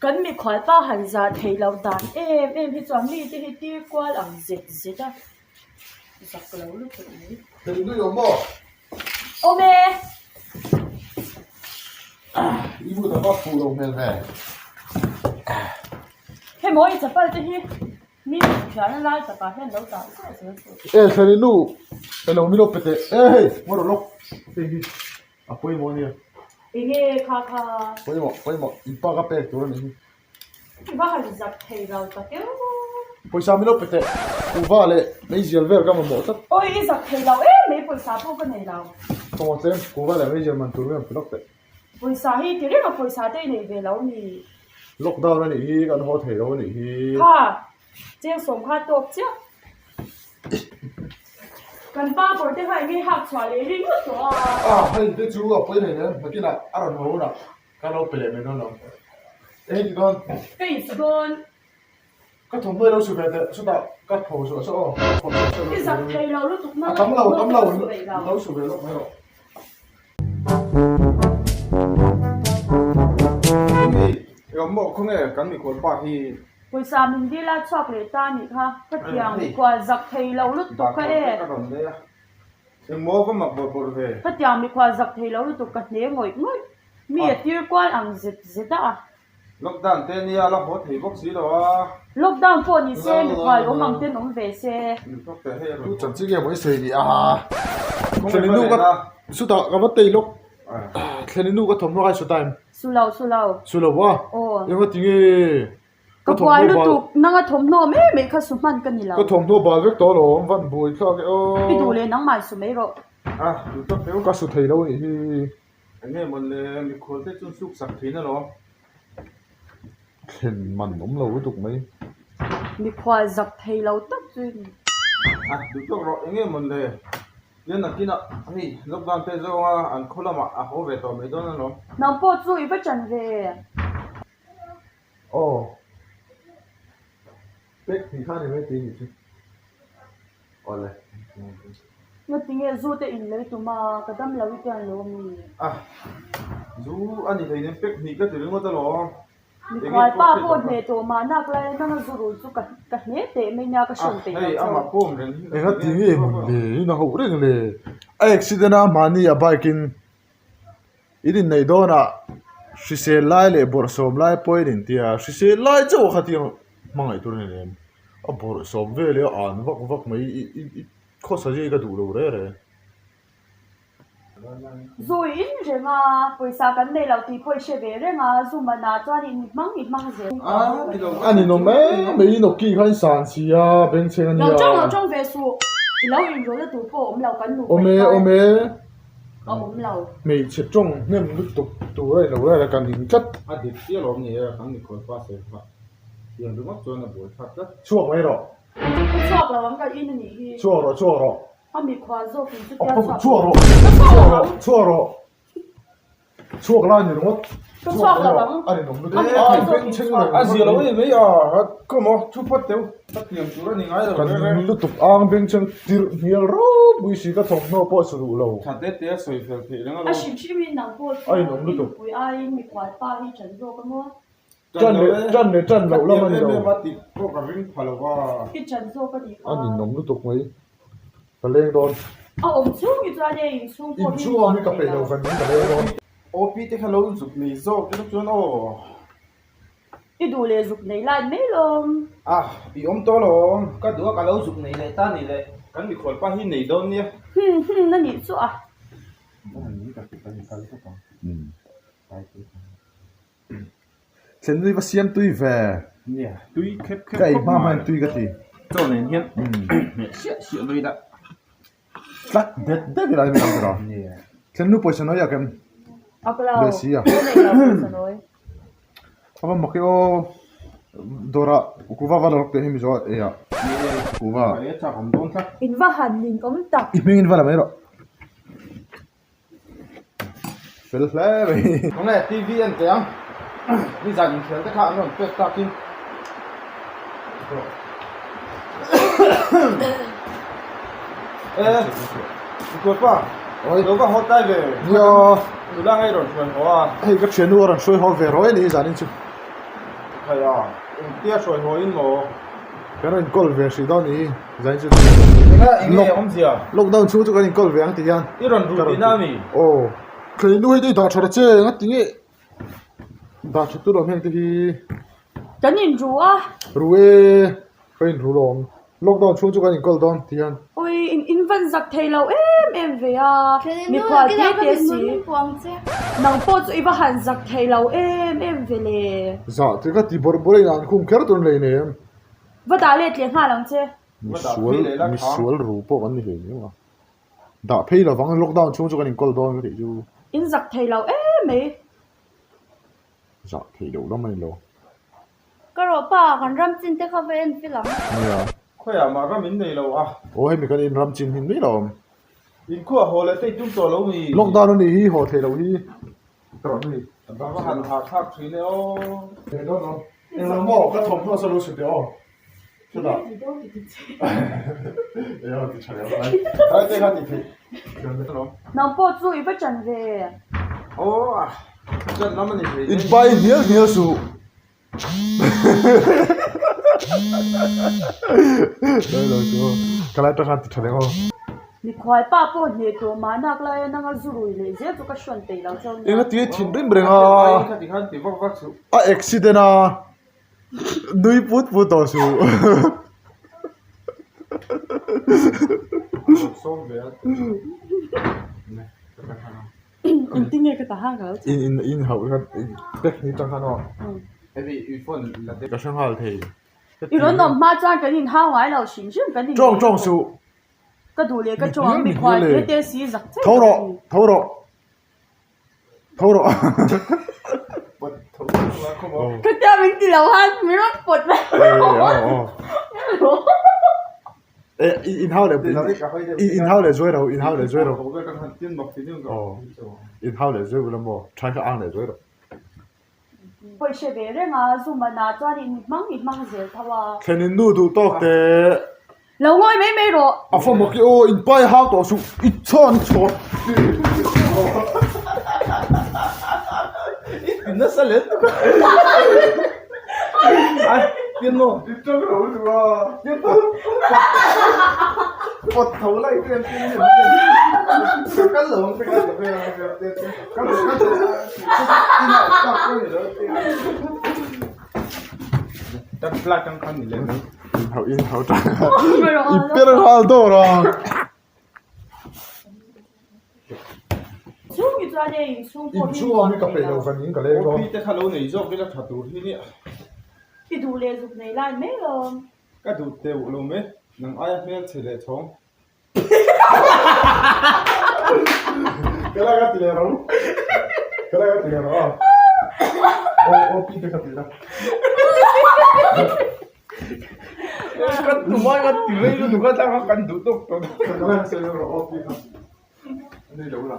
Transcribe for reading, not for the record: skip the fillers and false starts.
Kan mikhual pa han zah theih loh dan em em hi chuan mite hi tir kual ang zet zet a, zak lo lutuk mai. Thei nui awm maw? Awm e! I bu ta vak fuh lo hmel ve. Hei maw i chapal te hi mi thiana lai takah hian lo dah zeuh zel suh. E thei nu, elo min lo pe teh. E hei, ngaw rawh lawk. Hei hi. A pawimawh ania. Enge kha kha. Pawimawh, pawimawh. In pa ka pek tur a nih hi. I va han zak thei lo tak eu. Pawisa min lo pe teh. Kuhva leh meizial vel ka mamawh tlat. Awi i zak thei lo em mai pawisa pawh ka nei lo. Ka mamawh tlem kuhva leh meizial man tur vel pe lawk teh. Pawisa hi ti reng a pawisa te i nei ve lo mi. Lockdown a nih hi kan haw thei lo a nih hi. Kha Cheng sawm kha tawp chiah. Kan pa kawr te kha enge hak chhuah leh ri ngawt tawh a. A hei te chu a pawi hlei nen nakinah a rawn haw hunah ka lo pe leh mai dawn lo. Eng ti dawn? Ka insu dawn. Ka thawmhnaw i lo su ve teh chutah ka tho suah suah aw. Ka thawmhnaw suah I zak thei lo lutuk nang a tam lo tam lo lo su ve lawk mai rawh. Engmaw khawnge kan mikhual pa hi. Pawisa min dil a chhuak leh ta anih kha, ka tiang mikhual zak thei lo lutuk kha e. Engmaw va mak bawrh bawrh ve. Ka tiang mikhual zak thei lo lutuk ka hne ngawih ngawih. Mi a tir kual ang zet zet a. Lockdown te nia la haw thei bawk si lo a. Lockdown pawh ni se mikhual awm ang ten awm ve se. Tu chanchin nge maw i sawi ni a. Thleni nu ka chutah ka va tei lawk. Thleni nu ka thawmhnaw kha i su ta em? Su lo su lo. Su lo a? Aw. Engati tinge Ka buai lutuk nanga thawmhnaw mai mai kha su hman ka ni lo. Ka thawmhnaw bal vek tawh alawm van buai thlak e aw. I duh leh nangmah i su mai rawh. A duh tawk deuh. Ka su thei lo anih hi. Enge maw le mikhual te chu suk sak thin alawm. Thlen man awm lo lutuk mai. Mikhual zak thei lo tak chu i ni. A duh tawk rawh enge maw le Tian nakinah hei lockdown te zawnga an khaw lamah a haw ve tawh mai dawn alawm. Nang pawh chu i va chan ve. Aw. Pek hnih kha ni mai tih ni chu. Awle. Ngatinge zu te in lei tum a, ka dam lo i tian lo mi? A, zu a ni hleinem pek hnih ka ti ringawt alawm. Mikhual pa pawh hneh tawh mah nak lai a nanga zu rul chu ka ka hne teh mai nia ka hriat peih lo chauh. Engati nge mun le in a hauh reng le? A accident a mahni a bike in in inneih dawnah hrisel lai leh bawrhsawm lai pawh in intia hrisel lai chauh kha tiang hmangaih tur a ni lem a bawrhsawm vel hi a an vak vak mai i i khawsa zia hi ka duh lo reng reng. Zu i in reng a, pawisa kan nei lo tih pawh i hre ve reng a, zu manah chuan in hmang i hmang zel. A ninawm mai mai in awki kha in san si a, bengchheng a nia. Lo tawng lo tawng ve suh, i lo inrawlh a tur pawh a awm lo kan nupa Awm e, awm e. A awm lo. Hmeichhe tawng hnem lutuk tur a inlo lai a kan ning tlat. A dik chiah lo ni e, kan mikhual pa sawi kha tiang ringawt chuan a buai thlak tlat. Chhuak mai rawh. Ka chhuak lo ang ka in a nih hi. Chhuak rawh, chhuak rawh. A mikhua zawk in chutia chhuak Chhuak rawh! Ka chhuak lo ang! Chhuak rawh! Chhuak lai ni ringawt. Ka chhuak lo ang! A ninawm lutuk. A mikhua zawk in chhuak. A zia lo em mai a, ka maw thu phawt teuh ka tiam tur a ni ngai lo Ka ning lutuk ang bengchheng tirh hnial ropui si ka thawmhnaw pawh su duh lo. Tha te te a sawi fel theih reng alawm. A hrim hrim in nang pawh chu A inawm lutuk. i nupui aiin mikhual pa hi ṭan zawk a maw? Ṭan leh ṭan leh ṭan loh lam a ni lo. I ṭan zawk a nih kha. A ninawm lutuk mai. Ka leng dawn. A awm chhung hi chuan e inchhung pawh hi Inchhung awm hi ka peih lo ka ning ka leng dawn. OP te kha lo zuk nei zawk ila chuan aw. I duh leh zuk nei lai mai lawm. A, i awm tawh alawm. Ka duh a ka lo zuk nei leh ta ni le. Kan mikhual pa hi nei dawn nia. Hum hum a nih chu a. Thlen nui va siam tui ve. Nia, tui khep khep Ka ei hma hma in tui ka ti. Chaw nen hian hmeh siah siah mai ila. Tlat det det ila ni ang tura. Nia. Thlen nu pawisa nawi a kem. A ka lo. Leh si a. Ka nei lo pawisa nawi. A va mak i aw. Dawrah kuva va la rawk teh hi mizo ei ah. Kuva. E chak awm dawn tlat. In va han nin awm tak. I hming in va la mai rawh. Fel hle mai. Tunge TV en teh ang. Nizan inkhel te kha an rawn pek takin. E, Mikhual pa, lo va haw tlai ve. Nia. Nula ngei rawn hruai haw a. Hei ka thiannu a rawn hruai haw ve rawih a ni zanin chu. Khai a, engtia hruai haw in maw? Kan rawn call ve hrih dawn ni zain chu. Enga enge awmzia? Lockdown chhung chu kan in call ve ang ti hian. I rawn ruh tihna a mi? Aw, thlei nu hei te i dah tha ta che, enga ti nge dah tha tur awm heng te hi. Kan in ru a. Ru e, ka in ru lawm. Lockdown chhung chu kan in call dawn ti hian. Oi, in in van zak thei lo em em ve a, mikhual te te si. Nang pawh chu i va han zak thei lo em em ve le. Zah te ka ti bawrh bawrh a in an khum kher tur an lei nei em. Va dah let leh nghal ang che. Misual misual ru pawh kan ni hlei nia. Dah phei lovang lockdown chhung chu kan in call dawn ka tih chu. In zak thei lo em mai. Zah theih loh lam a ni lo. Ka rawh pa, kan ram chin te kha va en fil ang. Nia. Khawiah mah ram in nei lo a. Aw hemi kan in ram chin hi mai lo awm. In khuah haw leh te i tum tawh lo mi. Lockdown a nih hi haw theih loh hi. Ka rawh nui. A va han hah thlak thin e aw. Theih dawn lo. Englo maw ka thawmhnaw saw lo sut teh aw. Chutah. Eng a ti tha leh ang. Tlai te kha ti theih. Nang pawh chu i va chan ve. Aw a chan lam a ni thei. In pai hnial hnial suh. Tlai lo chu ka lai tang khan ti tha leh aw. Mikhuai pa pawh hneh tawh mahnak laia nanga zu rui leh zel chu ka hrawn peih lo chauh nia. Enga tia thinrim reng a. A accident a. Nui put put tawh suh. In in in hauh kha tek ni tang khan aw. Ka hre nghal thei. I rawn awm hma chuan kan inhau ngai lo hrim hrim kan in. Tawng tawng suh. Ka duh leh ka tawng ang mikhual te te si zak chei. Tho rawh tho rawh. Tho rawh. Ka tia min ti lo han min rawn pawt mai. In hau leh in hau leh zuai ro in hau leh zuai ro. In hau leh zuai ula maw tha kha ang leh zuai ro. Pawi hre ve reng a zu man ah chuan in hmang i hmang zel tho a. Thlen in nu duh tawk teh. Lo ngawi mai mai rawh. A fa mak i aw in pai hau tawh suh i chhawn chhawn. I ti nasa leh tuk a. Ai tin maw. I tang lo lutuk a. Tin pawt pawt tho lai te an tin em em. Ka kal lo ang te ka ti ve a ka lo ka lo inah tak ka ni lo te. Tan flag ang khan ni leh mai. In hau in hau tang i per nghal dawr a. Chhung hi chuan e in chhung pawh hi Inchhung ami ka peih lo kan in ka leng dawn. OP te kha lo nei zawk ila tha tur hi nia. I duh leh zuk nei lai mai lawm. Ka duh teuh lo mai nang aia hmel chhe leh chhawng. Ka la ka ti leh ro. Ka la ka ti leh ro a. O OP te kha ti la. Kan tumai kan ti rei lutuk a tlang a kan duh tawk tawh. Ka la ka sawi ro OP kha. Nei lo la.